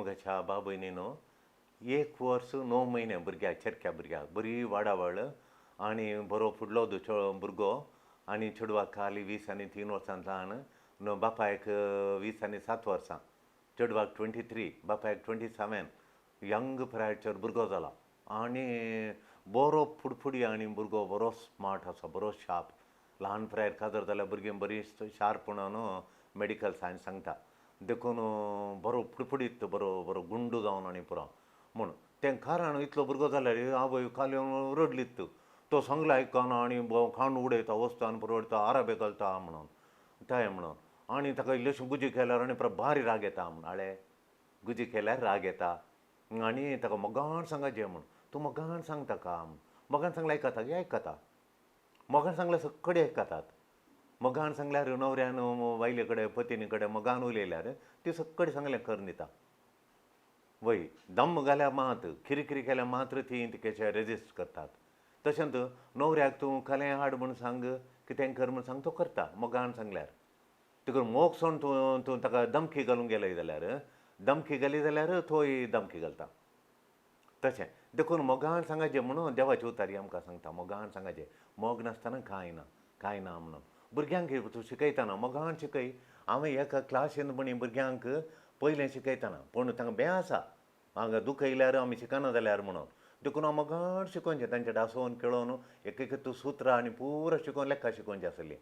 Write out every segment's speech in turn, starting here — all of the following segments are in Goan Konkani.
मोगाच्या बा भयणीनो, एक वर्स 9 म्हयने भुरग्याक, चेरक्या भुरग्याक बरी वाडावळ आनी बरो फुडलो भुरगो आनी चेडवाक खाली 20 आनी 3 वर्सां ल्हान, बापायक 20 आनी 7 वर्सां, चेडवाक 23, बापायक 27, यंग प्रायचेर भुरगो जाला आनी बरो फुडफुडी आनी भुरगो बरो स्मार्ट आसा, बरो शार्प. ल्हान प्रायर काजार जाल्यार भुरगीं बरीं शार्प म्हणून मेडिकल सायन्स सांगता, देखून बरो फुडफुडीत बरो बरो गुंडू जावन आनी पुरो म्हूण तें कारण इतलो भुरगो जाल्यार आवय खाली रडलीत, तो सांगलो आयकना आनी खाण उडयता, वस्तू आनी पुरो उडयता, आराबे घालता म्हणून तें म्हणून आनी ताका इल्लेशें गुजी केल्यार आनी परत भारी राग येता म्हूण, आळे गुजी केल्यार राग येता आनी ताका मोगान सांगाचें म्हूण, तूं मोगान सांग ताका म्हूण, मोगान सांगल्यार आयकता की आयकता, मोगान सांगल्यार सगळे आयकतात, मोगान सांगल्यार न्हवऱ्यान बायले कडेन पतिनी कडेन मोगान उलयल्यार ती सगळे सांगलें करून दिता. वय दम घाल्यार मात खिरखिरी केल्यार मात्र ती तिकेचे रेजिस्ट करतात. तशेंच न्हवऱ्याक तूं कलें हाड म्हूण सांग, कितें कर म्हूण सांग, तो करता मोगान सांगल्यार. देखून मोग सोडून तूं तूं ताका धमकी घालूंक गेले जाल्यार, धमकी घाली जाल्यार तोय धमकी घालता. तशें देखून मोगान सांगाचें म्हणून देवाची उतारी आमकां सांगता, मोगान सांगाचें, मोग नासतना कांय ना, कांय ना म्हणून. भुरग्यांक तूं शिकयतना मोगान शिकय. हांवें एका क्लासीन म्हणी भुरग्यांक पयलें शिकयतना, पूण तांकां बें आसा हांगा दुखयल्यार आमी शिकना जाल्यार म्हणून, देखून हांव मोगान शिकोवचें, तांचे डासोवन खेळोवन एक एक तूं सुत्रां आनी पुरो शिकोवन लेखा शिकोवचें आसलीं.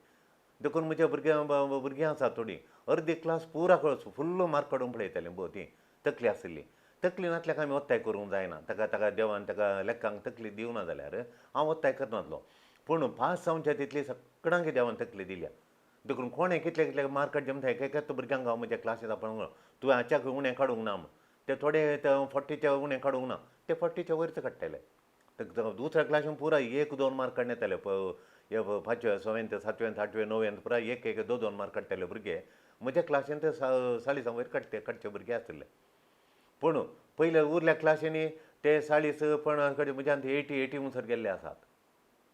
देखून म्हज्या भुरग्यां भुरगीं आसा थोडीं अर्दी क्लास पुरा कळस फुल्ल मार्क काडूंक पळयतालीं, भोव ती तकली आशिल्ली. तकली नासल्यार आमी ओत्ताय करूंक जायना, ताका ताका देवान ताका लेखांक तकली दिवना जाल्यार हांव ओत्ताय करनासलो, पूण पास जावच्या तितली सगळ्यांक देवान तकली दिल्या. देखून कोणें कितले कितले मार्क काडचे म्हणटा एक एकच भुरग्यांक हांव म्हज्या क्लासींत आपण तुवें हाच्याक उणें काडूंक ना म्हूण, ते थोडे 40च्या उणें काडूंक ना, ते 40च्या वयरच काडटले. दुसऱ्या क्लासीन पुरा 1-2 मार्क काडून येताले, 5वे 6वेंत 7वेंत 8वें 9वेंत पुरा 1 1 2 2 मार्क काडटले भुरगे. म्हज्या क्लासीन ते 40 वयर काडटे काडचे भुरगे आशिल्ले, पूण पयले उरल्या क्लासींनी ते 40 पण कडेन म्हज्यान 80 80 म्हणसर गेल्ले आसात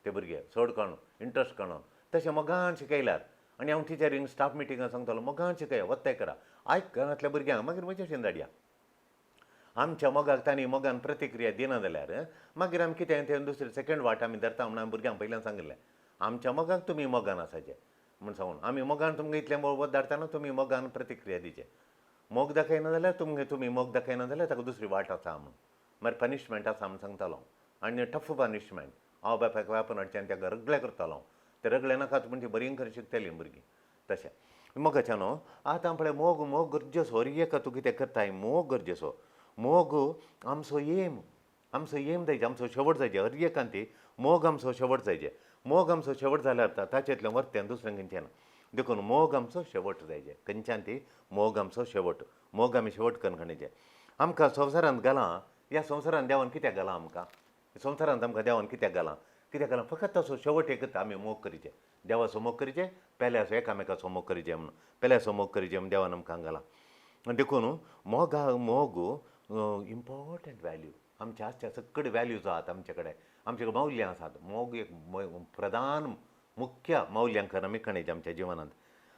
ते भुरगे, चड काडून इंट्रस्ट काडून. तशें मोगान शिकयल्यार आनी हांव टिचरींक स्टाफ मिटिंगाक सांगतालो मोगान शिकया, वत्ताय करा, आयक घरांतल्या भुरग्यांक, मागीर म्हजे भशेन धाडया. आमच्या मोगाक तांणी मोगान प्रतिक्रिया दिना जाल्यार मागीर आमी कितें तें दुसरी सेकंड वाट आमी धरता म्हणून भुरग्यांक पयल्यान सांगिल्लें, आमच्या मोगाक तुमी मोगान आसाचे म्हूण सांगून आमी मोगान तुमकां इतलें वत धाडटाना तुमी मोगान प्रतिक्रिया दिवचे. मोग दाखयना जाल्यार तुमकां तुमी मोग दाखयना जाल्यार ताका दुसरी वाट आसा म्हणून, मागीर पनिशमेंट आसा म्हूण सांगतालो आनी टफ पनिशमेंट. हांव बापायक वापरून हाडचें आनी ताका रगलें करतालो, ते रगलें नाकात म्हण ती बरीं करून शिकतलीं भुरगीं. तशें मोगाचें न्हू आतां पळय मोग मोग गरजेचो, हर एका तूं कितें करताय मोग गरजेचो. मोग आमचो एम, आमचो एम जायचे, आमचो शेवट जायचे, हर एकान ती मोग आमचो शेवट जायचे. मोग आमचो शेवट जाल्यार ताचेंतलें वर्तें दुसरें खंयचें ना. देखून मोग आमचो शेवट जायचे, खंयच्यान ती मोग आमचो शेवट, मोग आमी शेवट करून खंयचे. आमकां संवसारांत घालां, ह्या संवसारांत देवान कित्याक घालां आमकां, संवसारांत आमकां देवान कित्याक घालां, कित्याक घालां, फकत तसो शेवट एकच आमी मोग करीचे, देवाचो मोग करीचे, पेल्याचो एकामेकाचो मोग करीचे म्हणून, पेल्याचो मोग करीचे म्हणून देवान आमकां घालां. देखून मोगा मोग इम्पॉर्टंट व्हॅल्यू आमच्या आसच्या सगळे व्हॅल्यूज आसात आमचे कडेन, आमचे कडेन मौल्यां आसात. मोग एक प्रधान मुख्य मौल्यांकन आमी कणेचे आमच्या जिवनांत.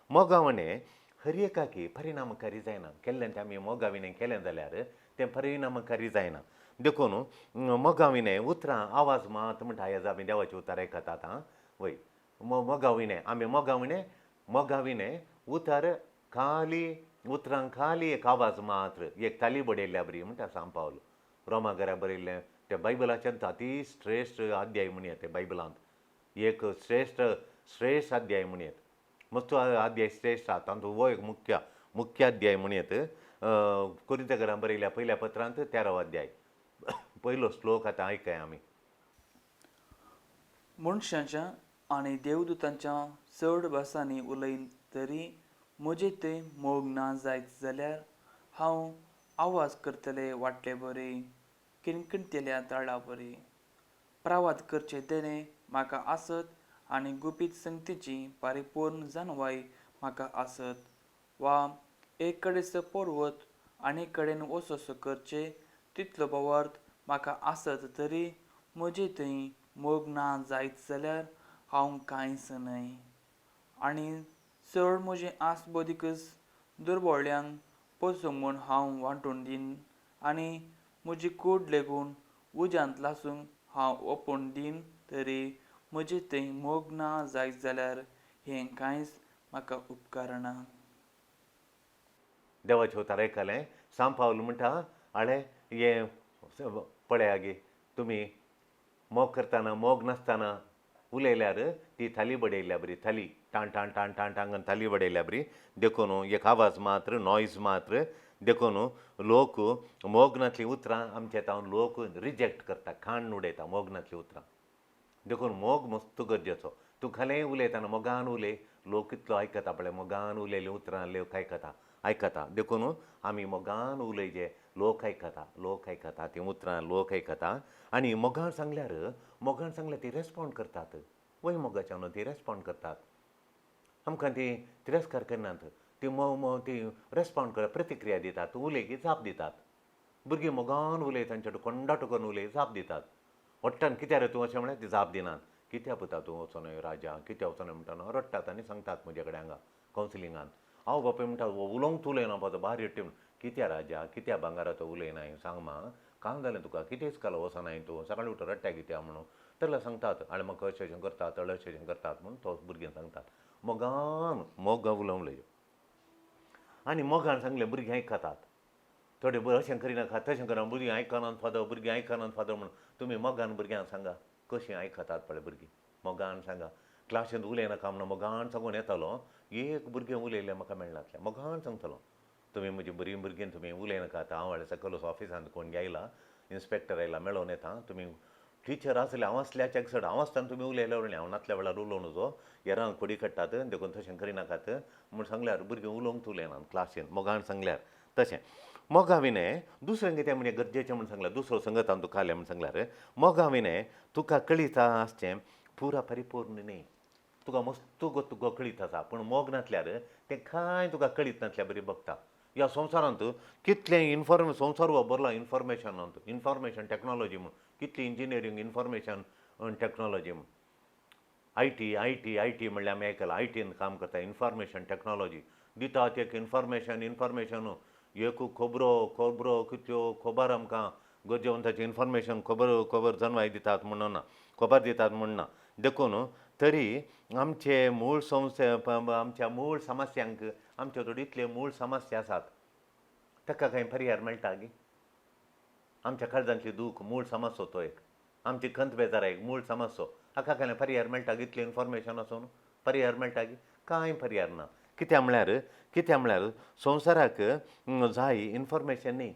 मोगा म्हणे हर एकाकी परिणामकारी जायना, केल्लें तें आमी मोगा विणें केलें जाल्यार तें परिणामकारी जायना. देखून मोगा विणें उतरां आवाज मात म्हणटा आयज आमी देवाची उतरां आयकतात आं वय, मोगा विणें आमी मोगा विणें मोगा विणें उतर खाली उतरां खाली एक आवाज मात्र एक ताली बडयल्ल्या बरी म्हणटा सांग पावल रोमा घरा बरयल्लें तें बायबलाचें अती श्रेश्ठ अध्याय म्हणयेत, तें बायबलांत एक श्रेश्ठ श्रेश्ठ अध्याय म्हणयेत, मस्त अध्याय श्रेश्ठ आसा तातूंत हो एक मुख्य मुख्य अध्याय म्हणयेत. कोरिंत घरां बरयल्या पयल्या पत्रांत 13वो अध्याय पयलो श्लोक आतां आयकया आमी. मनशांच्या आनी देवदूतांच्या चड भासांनी उलयन तरी म्हजे थंय मोग ना जायत जाल्यार हांव आवाज करतले वाटले बरी किणकिणतेल्या ताळा बरी. प्रावाद करचे देणे म्हाका आसत आनी गुपीत संगतीची परिपूर्ण जानवाय म्हाका आसत, वा एक कडेचो पर्वत आनी कडेन वचोसो करचे तितलो भावार्थ म्हाका आसत तरी म्हजे थंय मोग ना जायत जाल्यार हांव कांयच न्हय. आनी चड म्हजें आस बदीकच दुर्बोळ्यांक पोसूंक म्हूण हांव वांटून दीन आनी म्हजी कूड लेगून उज्यांत लासूंक हांव ओपून दीन तरी म्हजे थंय मोग ना जायत जाल्यार हें कांयच म्हाका उपकारना. देवाचें उतर आयकलें. सांव पावल म्हणटा, आळे हें पळया गे, तुमी मोग करतना मोग नासतना उलयल्यार ती थाली बडयल्या बरी, थाली टाण टाण टाण टाण टाण थाली बडयल्या बरी. देखून एक आवाज मात्र, नॉयज मात्र. देखून लोक मोग नासलीं उतरां आमचे तावन लोक रिजेक्ट करता, खाण उडयता मोग नासलीं उतरां. देखून मोग मस्त गरजेचो. तूं खालें उलयतना मोगान उलय, लोक कितलो आयकता पळय, मोगान उलयलीं उतरां लोक आयकता आयकता. देखून आमी मोगान उलयचे, लोक आयकता, लोक आयकता तीं उतरां लोक आयकता. आनी मोगान सांगल्यार, मोगान सांगल्यार ती रेस्पोंड करतात. वय मोगाच्या न्हू, ती रेस्पोंड करतात. आमकां ती तिरस्कार करनात, ती मोग ती रेस्पोंड कर, प्रतिक्रिया दितात. उलय की जाप दितात. भुरगीं मोगान उलय, तांच्या कोंडाटो करून उलय, जाप दितात. वट्टान कित्याक रे तूं अशें म्हळ्यार ती जाप दिनात. कित्याक पुता तूं वचोनय राजा, कित्याक वचोनय म्हणटा, रडटात आनी सांगतात म्हजे कडेन हांगा कावन्सिलिंगान. हांव बापूय म्हणटा, उलोवंक तूं उलयना पातो भायर येट्टी. कित्या राजा, कित्या भांगारा तो उलयनाय सांग मा, काम जालें तुका, कितें इस्काल वचनाय तूं, सकाळीं उठून रडटा कित्या म्हणून. तेन्ना सांगतात, आनी म्हाका अशें अशें करतात, अशें अशें करतात म्हणून तो भुरगीं सांगतात. मोगान मोग उलोवंक उलय. आनी मोगान सांगलें भुरगीं आयकतात. थोडे अशें करिनाका तशें करिना, भुरगीं आयकनात फादर, भुरगीं आयकनात फादर म्हणून. तुमी मोगान भुरग्यांक सांगा कशीं आयकतात पळय भुरगीं, मोगान सांगा. क्लासींत उलयनाका म्हणून मोगान सांगून येतालो. एक भुरगें उलयलें म्हाका मेळनासलें. मोगान सांगतलो, तुमी म्हजी बरीं भुरगीं, तुमी उलयनाका आतां हांव हाडल्या सकयल ऑफिसांत कोण आयला, इन्स्पेक्टर आयला, मेळोवन येता. तुमी टिचर आसले, हांव आसल्याच्या चड हांव आसतना तुमी उलयल्या वळणी, हांव नासल्या वेळार उलोवन वचो, हेरांक खोडी काडटात, देखून तशें करिनाकात म्हूण सांगल्यार भुरगीं उलोवंक उलयनात क्लासीन मोगान सांगल्यार. तशें मोगा विणें दुसरें कितें म्हणजे गरजेचें म्हूण सांगल्यार, दुसरो संगतान तुका आलें म्हूण सांगल्यार, मोगा विणें तुका कळीत आसचें पुरा परिपूर्ण न्ही. तुका मस्त तुका कळीत आसा, पूण मोग नासल्यार तें कांय तुका कळीत नासल्या बरी बगता. ह्या संवसारांत कितलें इन्फॉर्मे संवसार हो भरला इन्फॉर्मेशनांत, इन्फॉर्मेशन टॅक्नोलॉजी म्हूण, कितली इंजिनियरींग इन्फॉर्मेशन टॅक्नोलॉजी म्हूण, I T I T I T म्हणल्यार आमी आयकलां, I tin काम करता, इन्फॉर्मेशन टॅक्नोलॉजी दितात एक इन्फॉर्मेशन, इन्फॉर्मेशन एक खबरो खबरो कितल्यो खबर आमकां गरजेवंताची इन्फॉर्मेशन खबर खबर जनवाय दितात म्हणून ना, खबर दितात म्हूण ना. देखून तरी आमचे मूळ संस्थे, आमच्या मूळ समस्यांक, आमचे थोडी इतले मूळ समस्या आसात, ताका कांय पर्याय मेळटा गी? आमच्या काळजांतली दूख मूळ समस्या तो एक, आमची खंत बेजार एक मूळ समस्या, हाका कांय पर्याय मेळटा गी? इतलें इन्फॉर्मेशन आसून पर्याय मेळटा गी? कांय पर्याय ना. कित्याक म्हळ्यार, कित्याक म्हळ्यार संवसाराक जाय इन्फॉर्मेशन न्ही,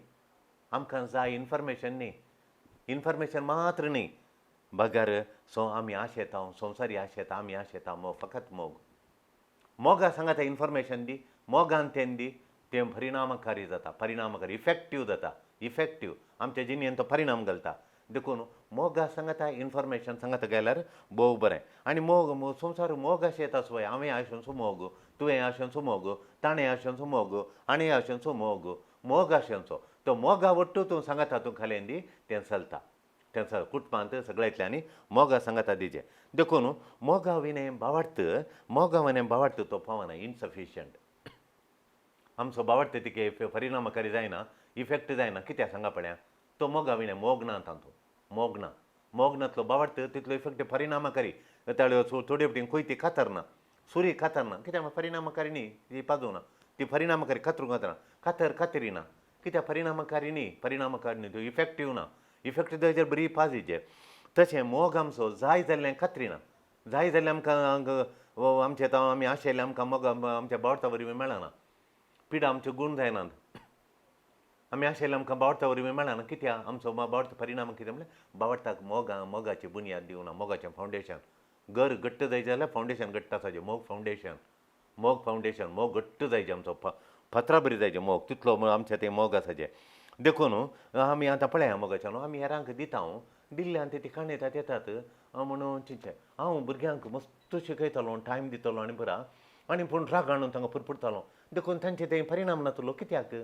आमकां जाय इन्फॉर्मेशन न्ही, इन्फॉर्मेशन मात्र न्ही, बगर सो आमी आशेता, संवसारी आशेता, आमी आशेता मोग, फकत मोग. मोगा सांगाता इन्फॉर्मेशन दी, मोगान तें दी, तें परिणामकारी जाता, परिणामकारी इफेक्टीव जाता, इफेक्टीव आमच्या जिणेन तो परिणाम घालता. देखून मोगा सांगाता इन्फॉर्मेशन सांगाता गेल्यार भोव बरें. आनी मोग संवसार मोग आशेता सो हांवें आशेनचो मोग, तुवें आशेनचो मोग, ताणें आशेनचो मोग, हाणें आशेनचो मोग, मोग आशेनचो तो मोगा वट्टू तूं सांगाता तूं खालें दी तें चलता, तें चल कुटुंबांत सगळ्यांतल्यांनी मोगा सांगाता दिजे. देखून मोगा विणें बावार्थ, मोगा विणें बावार्थ तो पावना, इनसफिशियंट. आमचो बावार्थ तिके परिणामकारी जायना, इफेक्ट जायना. कित्याक सांगा पळया, तो मोगा विणें मोग ना तातूंत, मोग ना, मोग नातलो बावार्थ तितलो इफेक्ट परिणामकारी. ताळ्यो थोडे फावटी खंय ती कातरना, सुरी कातरना, कित्याक परिणामकारी न्ही, ती पाजोवना, ती परिणामकारी कातरूंक वतना कातर कातरिना, कित्याक परिणामकारी न्ही, परिणामकारी न्ही, त्यो इफेक्टीव ना, इफेक्ट जाल्यार बरी पाजिचे. तशें मोग आमचो जाय जाल्लें कातरिना, जाय जाल्लें आमकां आमचें आमी आशिल्लें आमकां मोग आमच्या बावडता वरवीं मेळना, पिडा आमच्यो गूण जायनात, आमी आशिल्लें आमकां बावडता वरवीं मेळना. कित्याक आमचो बावडतो परिणाम कितें म्हणल्यार बावडताक मोगा, मोगाची बुन्याद दिवना, मोगाचें फावंडेशन. घर घट्ट जाय जाल्यार फावंडेशन घट्ट आसाचें, मोग फावंडेशन, मोग फावंडेशन, मोग घट्ट जायचें आमचो, फातरा बरी जायचें मोग, तितलो आमचें तें मोग आसाचें. देखून आमी आतां पळया मोगाच्यान आमी हेरांक दिता, दिल्ल्यान ते ठिकाण येतात येतात म्हणून चिंतचें. हांव भुरग्यांक मस्त शिकयतालो, टायम दितालो आनी बरा, आनी पूण राग हाडून तांकां पुरपुरतालो, देखून तांचे ते परिणाम नातलो. कित्याक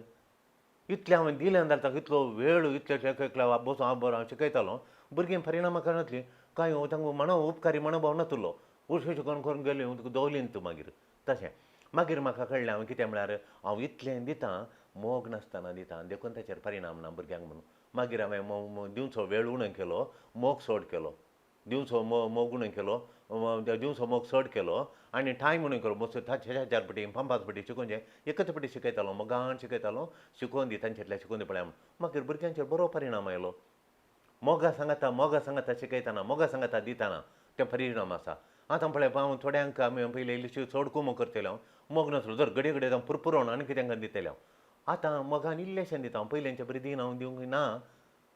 इतलें हांवें दिलें जाल्यार ताका इतलो वेळ, इतले एकल्या बसून हांव बरो हांव शिकयतालो, भुरगीं परिणामां करनासलीं, कांय तांकां म्हणो उपकारी मनोभाव नातलो, उशें करून करून गेलें तुका दवलीन तूं मागीर. तशें मागीर म्हाका कळ्ळें हांवें कितें म्हळ्यार हांव इतलें दितां मोग नासतना दिता देखून ताचेर परिणाम ना भुरग्यांक म्हणून. मागीर हांवें दिवचो वेळ उणो केलो, मोग चड केलो, दिवचो मोग उणो केलो, दिवचो मोग चड केलो आनी टायम उणो केलो. मस्त 4 पटी 5 पटी शिकोवचें, एकच पटी शिकयतालो, मोगान शिकयतालो, शिकोवन दी तांच्यातल्या शिकोवन दी पळया. मागीर भुरग्यांचेर बरो परिणाम आयलो. मोगा सांगाता, मोगा सांगाता शिकयतना, मोगा सांगाता दितना तें परिणाम आसा. आतां पळय हांव थोड्यांक आमी पयलीं इल्लीशी चड कुमो करतलें हांव, मोग नासलो जर घडये घडये हांव पुरपुरोन आनी कितें दितलें हांव. आतां मोगान इल्लेशें दिता हांव, पयल्यांचे बरी दिना हांव, दिवंक ना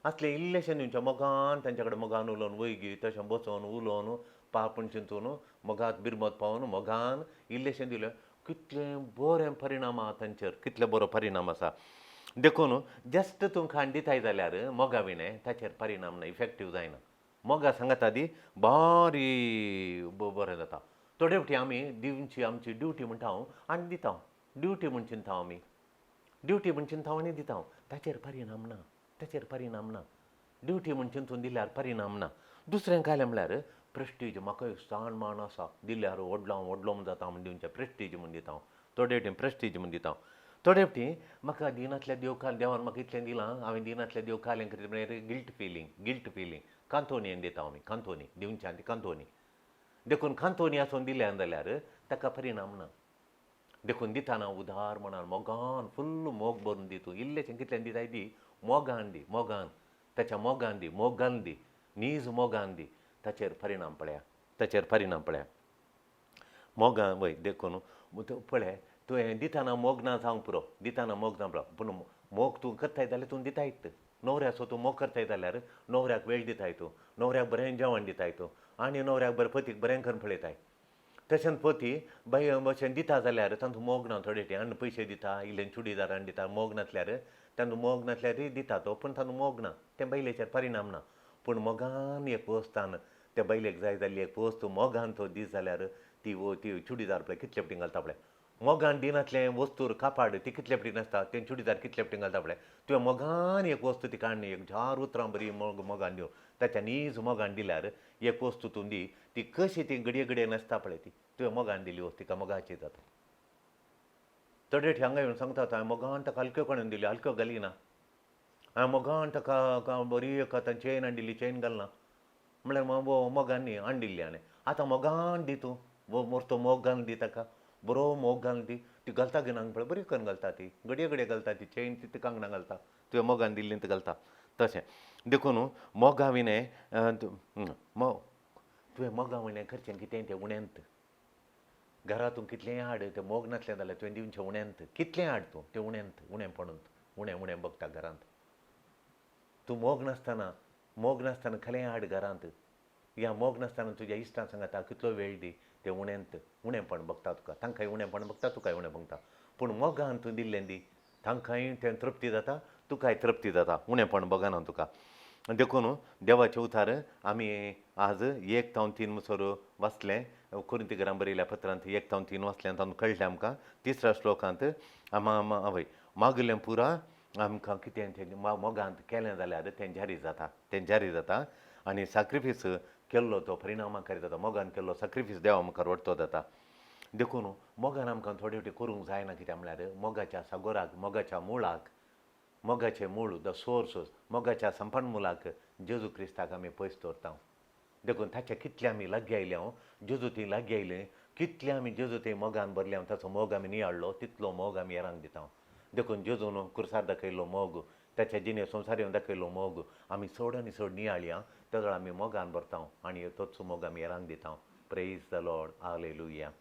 आसलें इल्लेशें दिवचें मोगान तांचे कडेन मोगान उलोवन वयगी तशें बसोवन उलोवन पापूण चिंतून मोगात बिरमत पावून मोगान इल्लेशें दिलें, कितलें बरें परिणाम आहा तांचेर, कितले बरो परिणाम आसा. देखून जस्ट तूं खाण दिताय जाल्यार मोगा विणें ताचेर परिणाम ना, इफेक्टीव जायना. मोगा सांगाता दी बारी बरें जाता. थोडे फावटी आमी दिवची आमची ड्युटी म्हणटा हांव आनी दिता हांव, ड्युटी म्हूण चिंता आमी, ड्युटी म्हूण चिंता आनी दिता हांव, ताचेर परिणाम ना, ताचेर परिणाम ना. ड्युटी म्हूण चिंतून दिल्यार परिणाम ना. दुसरें कांय म्हळ्यार प्रेस्टीज, म्हाका एक स्थान मान आसा दिल्यार व्हडलो हांव, व्हडलो म्हूण जाता म्हूण दिवचें प्रेस्टीज म्हूण दिता हांव, थोडे फावटी प्रेस्टीज म्हूण दिता हांव. थोडे फावटी म्हाका दिनांतल्या देव देवान म्हाका इतलें दिलां, हांवें दिनांतल्या देव कालें करीत म्हळ्यार गिल्ट फिलींग, गिल्ट फिलींग कांतोनी दिता आमी, कांतोनी दिवच्या ती कांतोनी. देखून कांतोनी आसून दिल्यान जाल्यार ताका परिणाम ना. देखून दितना उदार मनान मोगान फुल्ल मोग भरून दी तूं, इल्लेशें कितलें दिताय दी, मोगान दी, मोगान ताच्या मोगान दी, मोग घालून दी, नीज मोगान दी, ताचेर परिणाम पळया, ताचेर परिणाम पळया मोगान वय. देखून पळय तुवें दितना मोग ना जावंक पुरो, दितना मोग ना पुरो, पूण मोग तूं करताय जाल्यार तूं दितायत. न्हवऱ्याचो तूं मोग करताय जाल्यार न्हवऱ्याक वेळ दिताय तूं, न्हवऱ्याक बरें जेवण दिताय तूं आनी न्हवऱ्याक बरें पतीक बरें करून पळयताय. तशेंच पती बाय अशें दिता जाल्यार तातूंत मोग ना, थोडे फावटी आनी पयशे दिता, इल्लें चुडीदार हाडून दिता, मोग नासल्यार तातूंत मोग नासल्यारय दिता तो, पूण तातूंत मोग ना, तें बायलेचेर परिणाम ना. पूण मोगान एक वस्तान त्या बायलेक जाय जाल्ली एक वस्तू मोगान तो दीस जाल्यार ती ती चुडीदार पळय कितले फावटी घालता पळय, मोगान दिनातलें वस्तूर कापाड ती कितले फावटी नासता, तें चुडीदार कितले फावटी घालता पळय. तुवें मोगान एक वस्तू ती काडली, एक चार उतरां बरी मोग मोगान दिवन ताच्या नीज मोगान दिल्यार एक वस्तू तूं दी, ती कशी ती घडये घडये नासता पळय, ती तुवें मोगान दिली वस्तू तिका मोगाची जाता. थोडे फावटी हांगा येवन सांगता हांवें मोगान ताका हलक्यो काडून दिल्यो, हलक्यो घाली ना, हांवें मोगान ताका बरी एक आतां चेन हाडून दिली, चेन घालना म्हळ्यार मोगान न्ही हाडून दिल्ली हाणें. आतां मोगान दी तूं, मोरतो मोग घालून दी ताका, बरो मोग घालून दी, ती घालता घेवन हांगा पळय बरी करून घालता ती, घडये घडये घालता ती चेन ती कांगणां घालता, तुवें मोगान दिल्ली ती घालता. तशें देखून मोगा विणें तुवें मोगा विणें करचें कितें तें उण्यांत, घरा तूं कितलेंय हाड तें मोग नासलें जाल्यार तुवें दिवचें उण्यांत, कितलें हाड तूं तें उण्यांत, उणें पडून उणें उणें बगता घरांत. तूं मोग नासतना, मोग नासतना खलें हाड घरांत, या मोग नासतना तुज्या इश्टां सांगाता कितलो वेळ दी, तें उण्यांत उणेंपण बगता तुका, तांकांय उणेंपण बगता, तुकाय उणें बगता. पूण मोगान तूं दिल्लें दी, तांकांय तें तृप्ती जाता, तुकाय तृप्ती जाता, उणेंपण बगना तुका. देखून देवाचे उतार आमी आज 1 तावन 3 मुसर वाचलें, कोरिंथीकरां बरयल्या पत्रांत 1 तावन 3 वाचलें, तातूंत कळटलें आमकां. तिसऱ्या श्लोकांत आवय मागलें पुरा आमकां कितें तें मोगांत केलें जाल्यार तें जारी जाता, तें जारी जाता आनी साक्रिफीस केल्लो तो परिणामा करीत जाता, मोगान केल्लो साक्रिफीस देवा मुखार वडतो जाता. देखून मोगान आमकां थोडे फावटी करूंक जायना, कित्याक म्हळ्यार मोगाच्या सागोराक, मोगाच्या मुळाक, मोगाचें मूळ the source, मोगाच्या संपन्न मुळाक जेजू क्रिस्ताक आमी पयस दवरता. देखून ताचे कितले आमी लागीं आयले, जेजू थंय लागीं आयले, कितले आमी जेजू थंय मोगान भरले, ताचो मोग आमी नियाळ्ळो, तितलो मोग आमी हेरांक दिता. देखून जेजून कुर्सार दाखयल्लो मोग, ताच्या जिणे संवसार दाखयल्लो मोग आमी चड आनी चड नियाळया, तेदो आमी मोगान भरता आनी तोच मोग आमी हेरांक दिता. Praise the Lord, hallelujah.